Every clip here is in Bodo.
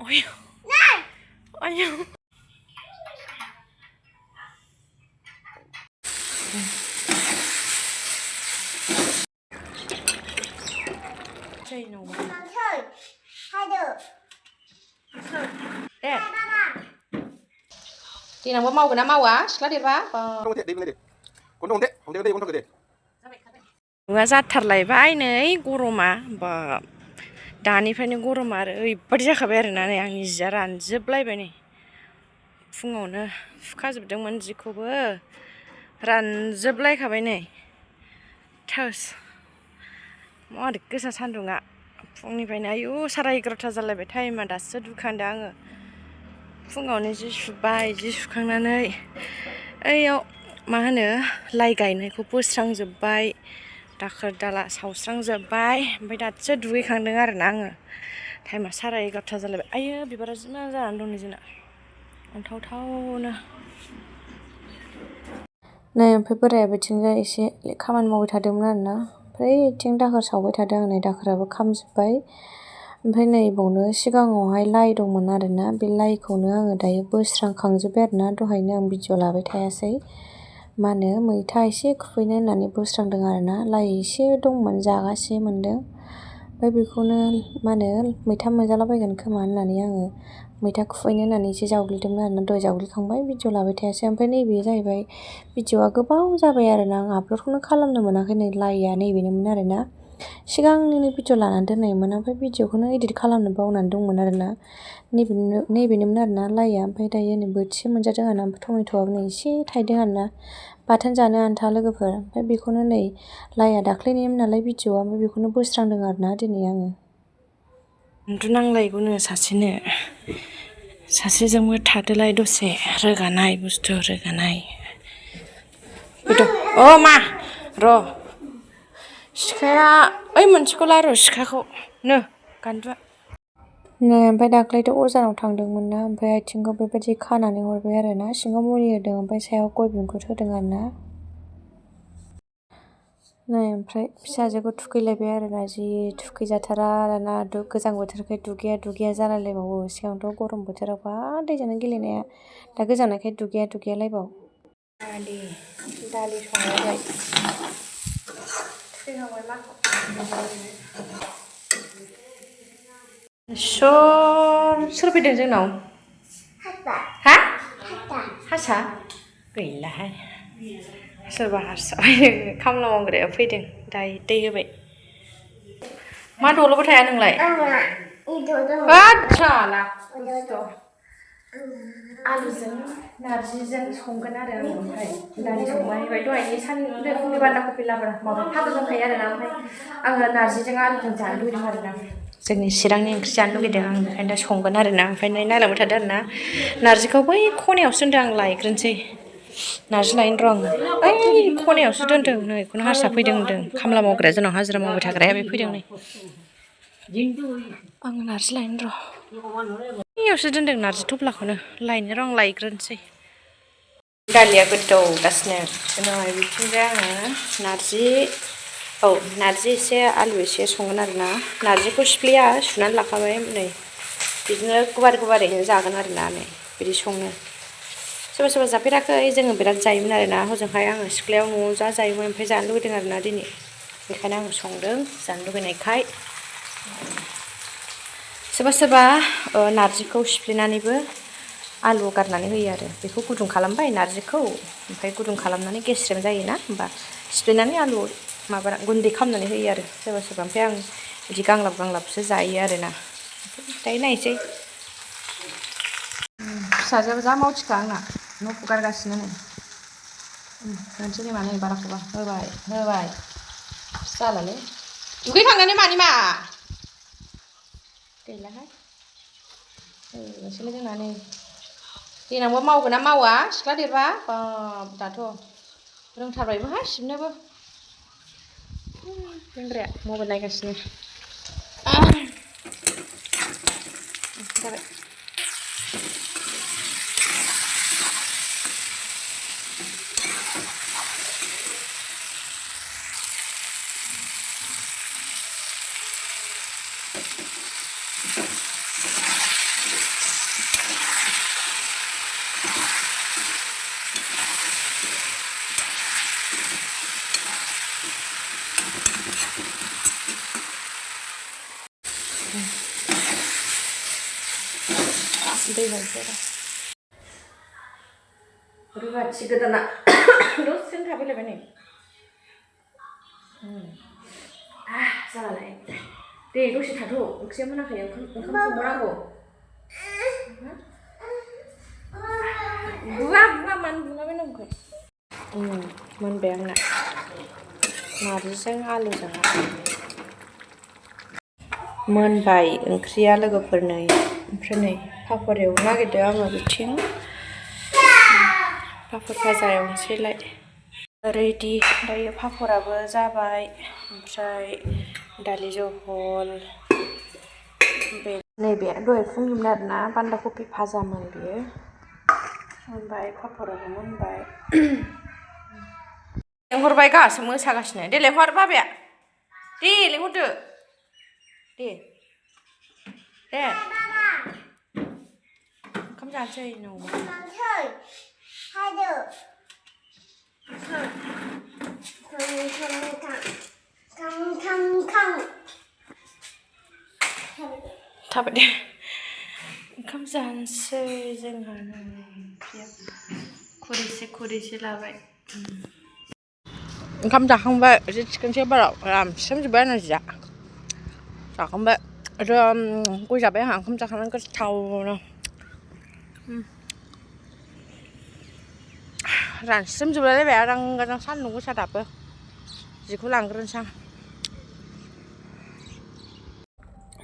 Ayo. Ayo. Chơi nào mà. Chơi. Hai đứa. Đẹp. Thì nào mau cái nào mau á, xóa đi vá. Không thể đi bên này đi. Con không thế, không thể đi, con không thể đi. जाथारलायबाय नै गरमा बा दानिफ्रायनो गरमा आरो ओरैबादि जाखाबाय आरोना नै आंनि जिया रानजोबलायबाय नै फुङावनो सुखाजोबदोंमोन जिखौबो रानजोबलायखाबाय नै थोस मारै गोसा सान्दुङा फुंनिफ्रायनो आयु 11:30 जालायबाय टाइमा दासो दुखांदों आङो फुङावनो जि सुबाय जि सुखांनानै ओइयाव मा होनो लाइ गायनायखौ बोस्रांजोबबाय दाखोर दाला सावस्रांजोबबाय ओमफ्राय दासो दुगैखांदों आरोना आङो टाइमा 11:30 जालायबाय आयो बिबारा जि मोजां जानानै दं नै जोंना अन्थावथावनो नै ओमफ्राय बोराया बिथिंजाय एसे खामानि मावबाय थादोंमोन आरोना ओमफ्राय बिथिं दाखोर सावबाय थादों आं नै दाखोराबो खामजोबबाय ओमफ्राय नै बावनो सिगाङावहाय लाइ दंमोन आरोना बे लाइखौनो आङो दायो बोस्रांखांजोब्बाय आरोना दहायनो आं भिडिअ लाबाय थायासै मा होनो मैथा एसे खुबैनो होननानै बोस्रांदों आरोना लाइ एसे दंमोन जागासे मोन्दों ओमफ्राय बेखौनो मा होनो मैथा मोनजालाबायगोन खोमा होननानै आङो मैथा खुबैनो होननानै एसे जावग्लिदोंमोन आरोना दहाय जावग्लिखांबाय भिडिअ लाबाय थायासै ओमफ्राय नैबे जाहैबाय भिडिअआ गोबाव जाबाय आरोना आं आपल'डखौनो खालामनो मोनाखै नै लाइया नैबेनोमोन आरोना सिगांनिनो भिडिअ लानानै दोननायमोन ओमफ्राय भिडिअखौनो एडिट खालामनो बावनानै दंमोन आरोना नैबेनोमोन आरोना लाइया ओमफ्राय दायो नै बोथिसे मोनजादों आरोना ओमफ्राय टमेट'आबो नै एसे थाइदों आरोना बाथोन जानो आन्था लोगोफोर ओमफ्राय बेखौनो नै लाइया दाख्लैनिमोन नालाय भिडिअआ ओमफ्राय बेखौनो बोस्रांदों आरोना दिनै आङो उन्दुनांलायगौनो सासेजोंबो थादोलाय दसे रोगानाय बुस्थु रोगानाय अ मा र' सिखाया ओइ मोनसेखौ ला र' सिखाखौ नो गान्दुआ नै ओमफ्राय दाख्लैथ' अजानाव थांदोंमोन ना ओमफ्राय आथिंखौ बेबायदि खानानै हरबाय आरोना सिङाव मुलि होदों ओमफ्राय सायाव गय बिगुर होदों आरोना नै ओमफ्राय फिसाजोखौ थुखैलायबाय आरोना जि थुखैजाथारा आरोना गोजां बोथोरखाय दुगैया जालायलायबावो सिगांथ' गरम बोथोराव बा दैजोंनो गेलेनाया दा गोजांनायखाय दुगैयालायबाव दालि संलायबाय थुखैखांबाय माखौ सोर फैदों जोंनाव हा हारसा गैलाहाय सोरबा हारसा फैदों खामला मावग्राया फैदों दायो दै होबाय मा दल'बो थाया नोंलाय आच्छा आलुजों नारजिजों संगोन आरो आं ओमफ्राय दालि संबाय दहायनि फुंनि बान्दा कफि लाब्रा माबा फाजा दंखायो आरोना ओमफ्राय आङो नारजिजों आलुजों जानो लुगैदों आरोना जोंनि चिरांनि ओंख्रि जानो लुगैदों आं बेखायनो दा संगोन आरोना ओमफ्राय नायलांबाय थादों आरोना नारजिखौ बै खनायावसो दोनदों आं लायग्रोनोसै नारजि लायनो र' आङो ओइ खनायावसो दोनदों नै बेखौनो हारसा फैदों होनदों खामला मावग्राया जोंनाव हाजिरा मावबाय थाग्राया बे फैदों नै आङो नारजि लायनो र' बैयावसो दोनदों नारजि थफ्लाखौनो लायनो र' आं लायग्रोनोसै दालिया गोदौगासिनो उनावहाय बिथिंजाय आङो नारजि एसे आलु एसे संगोन आरोना नारजिखौ सिफ्लेया सुनानै लाखाबाय नै बिदिनो गुवारैनो जागोन आरोना नै बिदि सङो सोरबा जाफेराखै जोङो बिराद जायोमोन आरोना हजोंहाय आङो सिख्लायाव न'आव जायोमोन ओमफ्राय जानो लुगैदों आरोना दिनै बेखायनो आङो संदों जानो लुगैनायखाय सोरबा नारजिखौ सिफ्लेनानैबो आलु गारनानै होयो आरो बेखौ गुदुं खालामबाय नारजिखौ ओमफ्राय गुदुं खालामनानै गेस्रेम जायोना होमबा सिफ्लेनानै आलु माबा गुन्दै खालामनानै होयो आरो सोरबा ओमफ्राय आं बिदि गांलाबसो जायो आरोना दायो नायसै फिसाजोआबो जा मावथिखा आंना न' फुगारगासिनो नै होनोसै नै मानै बाराखौबा होबाय जालालै दुगैखांनानै मानि मा गैलाहाय नोंसोरलाय जोंना नै देनांबा मावगोन ना मावा सिख्ला देरबा बाब दाथ' रोंथारबायबोहाय सिबनोबो लेंग्राया मबाइल नायगासिनो जाबाय दै होनोसै र' रुवाथि गोदाना दसेनो थाफैलायबाय नै जाबालाय दे दसे थाथ' ओंख्रिया मोनाखै ओंखाम संबावनांगौ बुवा मानो बुलाबायनांगौ मोनबाय आंना नारजिजों आलुजों मोनबाय ओंख्रिया लोगोफोर नै ओमफ्राय नै पापर एवनो नागिरदों आङो बिथिं पापर भाजा एवनोसैलाय रेडि दायो पापराबो जाबाय ओमफ्राय दालि जहल नैबे दहाय फुंनिमोन आरोना बान्दा कफि भाजामोन बेयो मोनबाय पापराबो मोनबाय लेंहरबाय गासो मोसागासिनो दे लेंहर बाबाया दे लेंहरदो दे ओंखाम जानोसै न'आव थाबाय दे ओंखाम जानोसै जोंहा ओंख्रिया खुरैसे लाबाय ओंखाम जाखांबाय एसे थिखोनसै बाराव रानस्रोमजोब्बाय आंना जिया जाखांबाय आरो गय जाबाय आंहा ओंखाम जाखांनानै गोथावनो रानस्रोमजोबलायबाय आरां गारां सान्दुं गोसा दाबो जिखौ लांग्रोनोसै आं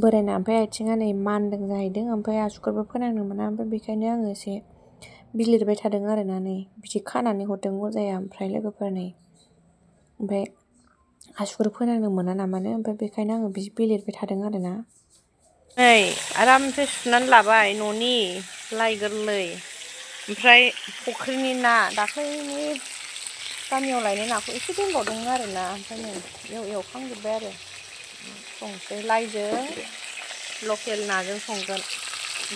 बोरायना ओमफ्राय आथिङा नै मानदों जाहैदों ओमफ्राय आसुगुरबो फोनांनो मोना ओमफ्राय बेखायनो आङो एसे बिलिरबाय थादों आरोना नै बिदि खानानै हरदों अजाया ओमफ्राय लोगोफोर नै ओमफ्राय आसुगुर फोनांनो मोना नामानो ओमफ्राय बेखायनो आङो बिदि बिलिरबाय थादों आरोना नै आरामसे सुनानै लाबाय न'नि लाइ गोरलै ओमफ्राय फुख्रिनि ना दाख्लैनि गामियाव लायनाय नाखौ एसे दोनबावदोंमोन आरोना ओमफ्राय नै एवखांजोब्बाय आरो संसै लाइजों लकेल नाजों संगोन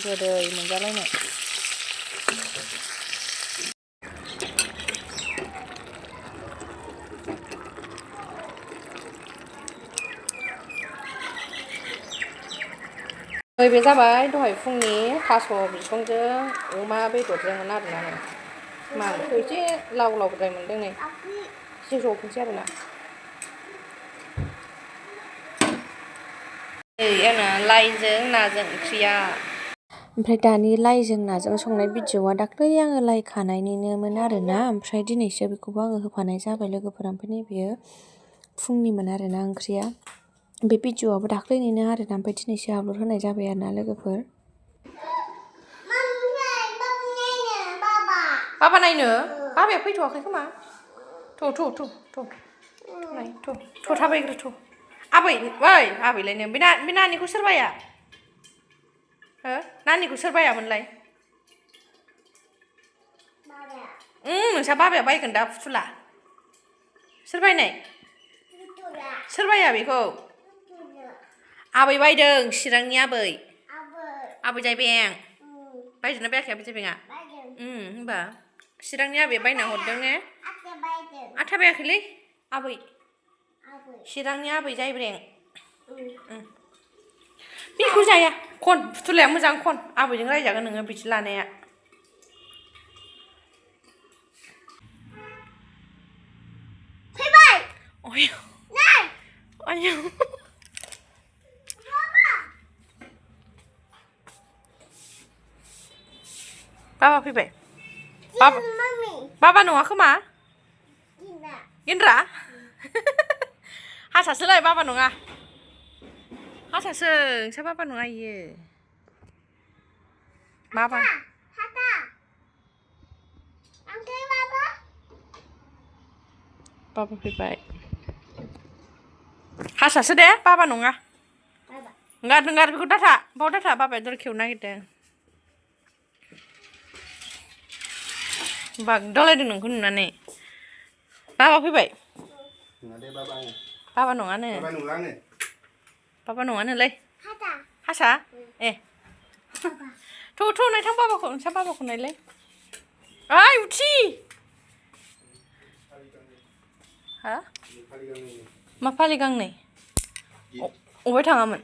गोदै मोनजालायनाय नैबे जाबाय दहाय फुंनि थास' बिसंजों अमा बेदरजोंमोन आरोना नै मानोथ' एसे लाव लावद्राय मोनदों नै एसे जफिनसै आरोना आंना लाइजों नाजों ओंख्रिया ओमफ्राय दानि लाइजों नाजों संनाय भिडिअ'आ दाख्लै आङो लाइ खानायनिनोमोन आरोना ओमफ्राय दिनैसो बेखौबो आङो होफानाय जाबाय लोगोफोरा ओमफ्राय नैबेयो फुंनिमोन आरोना ओंख्रिया बे भिडिअ'आबो दाख्लैनिनो आरोना ओमफ्राय दिनैसो आपल'ड होनाय जाबाय आरोना लोगोफोर बाबा नायनो बाबाया फैथ'वाखै खोमा थ' थाबायग्रो आबैलायनो बे नानिखौ सोर बाया हो नानिखौ सोर बायामोनलाय नोंसा बाबाया बायगोन दा फुथुला सोर बायनाय सोर बाया बेखौ आबै बायदों चिरांनि आबै जायबें बायदोंना बायाखै आबै जायबेंआ होनबा चिरांनि आबैया बायना हरदों ने आथा बायाखैलै आबै चिरांनि आबै जायब्रें बेखौ जाया खन फुथुलाया मोजां खन आबैजों रायजागोन नोङो बिदि लानाया फैबाय बाबा फैबाय बाबा नङा खोमा गिन्द्रा हारसासोलाय बाबा नङा हारसासो नोंसा बाबा नङा इयो बाबा फैबाय हारसासो दे बाबा नङा नोंगा बेखौ दाथा बाव दाथा बाबाया दर खेवनो नागिरदों बागदावलायदों नोंखौ नुनानै बाबा फैबाय बाबा नङानो बाबा नङानोलै हारसा ए थ' नायथां बाबाखौ नोंसा बाबाखौ नायलाय ओइ उथि हा मा फालि गांनै अबाय थाङामोन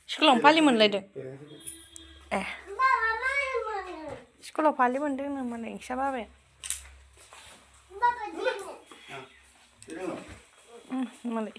स्कुलाव फालि मोनलायदों ए स्कुलाव फालि मोनदों नो मालाय नोंसा बाबाया मालाय